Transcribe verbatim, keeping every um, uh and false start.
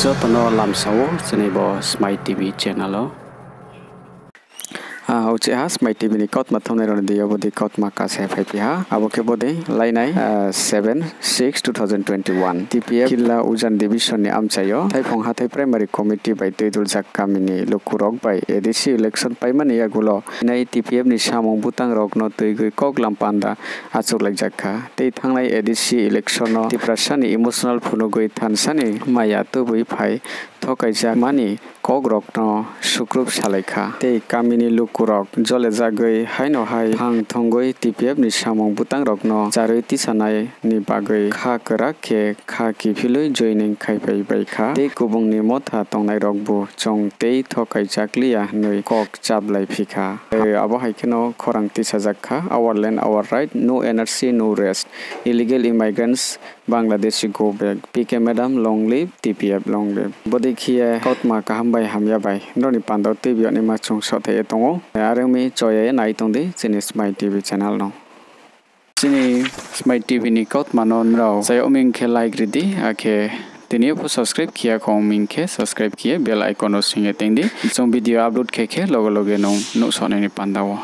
Joto no lamsa ou chini bo Smai TV channel o. A, uchih ha Smai TV ni kautma thumnai rao ni deing yo bodei kautma kase phaiphi ha. Abo khe bodei lainai, a, seven six two thousand twenty-one TPF Khilla Ujan Division ni amchai yo Thaiphong Hathai Primary Committee bai tuiduljak kami ni luku rok bai ADC election paimani yagulo nai TPF ni samung butang rok no tuigwi koklam panda achouhlaijak kha. Tei thanngnai ADC election no Tiprasa ni emotional phunugwi thansa ni maya tubui phai thokaijakmani kok rok no sukrup salai kha. Tei kami ni luku rok jole jagwi haino hai phang thongwi TPF ni samung butang rok no charwi tisanai ni bagwi kha kwrak khe kha kiphilwi joining khaiphai bai kha. Tei kubung ni motha tongnai rokbu chwng tei thokaijak liya hwnwi kok chaplai phi kha. Abo hai kheno khorang tisajak kha, Our land, our right, no N R C, no rest, illegal immigrants, Bangladeshi go back, P K madam long live, T P F long live. Bodei khe ye kautma kaham bai hamya bai nrao ni panda wo tuibi yagnaima chung sothai ye tong ou. Are ong mi choya ye nai tong di chini Smai TV channel no. Chini Smai TV ni kautma no nrao chaya ong mi khe like ri di, akhe tini yo pho subscribe khe ya kho ong mi khe subscribe khe ye bell icon no swing ye teng di. Chung video upload khe khe loge loge nung nuhsao nai ni panda wo.